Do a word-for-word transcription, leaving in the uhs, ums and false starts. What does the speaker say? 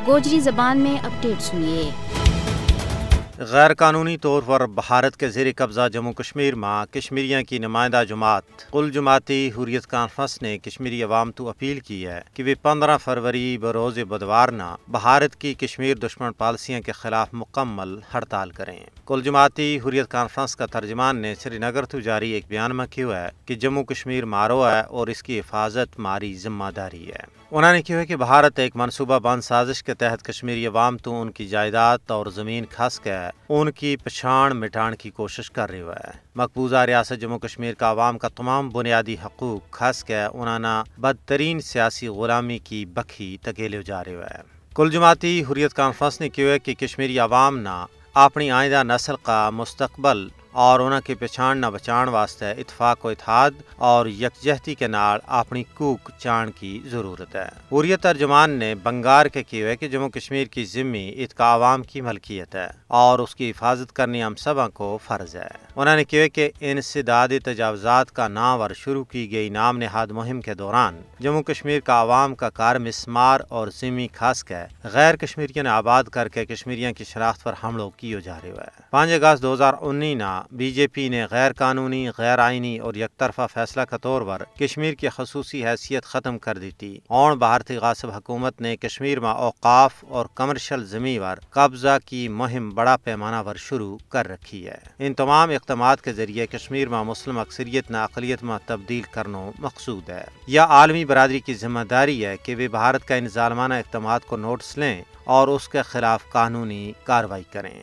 گوجری زبان میں اپڈیٹ سنیے۔ غیر قانونی طور پر بھارت کے زیر قبضہ جموں کشمیر ما کشمیریاں کی نمائندہ جماعت کل جماعتی حریت کانفرنس نے کشمیری عوام تو اپیل کی ہے کہ وہ پندرہ فروری بروز بدوار نا بھارت کی کشمیر دشمن پالیسیاں کے خلاف مکمل ہڑتال کریں۔ کل جماعتی حریت کانفرنس کا ترجمان نے سری نگر تو جاری ایک بیان ما کہیو ہے کہ جموں کشمیر مارو ہے اور اس کی حفاظت ماری ذمہ داری ہے۔ انہاں نے کہیو ہے کہ بھارت ایک منصوبہ بند سازش کے تحت کشمیری عوام تو ان کی جائیداد اور زمین کھس کے ان کی پچھان مٹان کی کوشش کر رہیو ہے۔ مقبوضہ ریاست جموں کشمیر کا عوام کا تمام بنیادی حقوق کھس کے انہاں نا بدترین سیاسی غلامی کی بکھی تکیلیو جا رہیو ہے۔ کل جماعتی حریت کانفرنس نے کہیو ہے کہ کشمیری عوام نا اپنی آئندہ نسل کا مستقبل اور انہاں کی پچھان نا بچان واسطے اتفاق و اتحاد اور یکجہتی کے نال اپنی کوک چان کی ضرورت ہے۔ حریت ترجمان نے بنگار کے کہیو ہے کہ جموں کشمیر کی زمین ات کا عوام کی ملکیت ہے اور اس کی حفاظت کرنی ہم سبھاں کو فرض ہے۔ انہاں نے کہیو ہے کہ انسدادی تجاوزات کا نام ور شروع کی گئی نام نہاد مہم کے دوران جموں کشمیر کا عوام کا کار مسمار اور زمین کھاس کے غیر کشمیریوں نے آباد کر کے کشمیریوں کی شناخت پر حملو کیو جا رہیو ہے۔ پانچ اگست دو ہزار انی نا بی جے پی نے غیر قانونی، غیر آئینی اور یک طرفہ فیصلہ کا طور پر کشمیر کی خصوصی حیثیت ختم کر دیتی۔ اور بھارتی غاصب حکومت نے کشمیر ما اوقاف اور کمرشل زمین پر قبضہ کی مہم بڑا پیمانہ پر شروع کر رکھی ہے۔ ان تمام اقدامات کے ذریعے کشمیر ما مسلم اکثریت نا اقلیت ما تبدیل کرنو مقصود ہے۔ یا عالمی برادری کی ذمہ داری ہے کہ وہ بھارت کا ان ظالمانہ اقدامات کو نوٹس لیں اور اس کے خلاف قانونی کارروائی کریں۔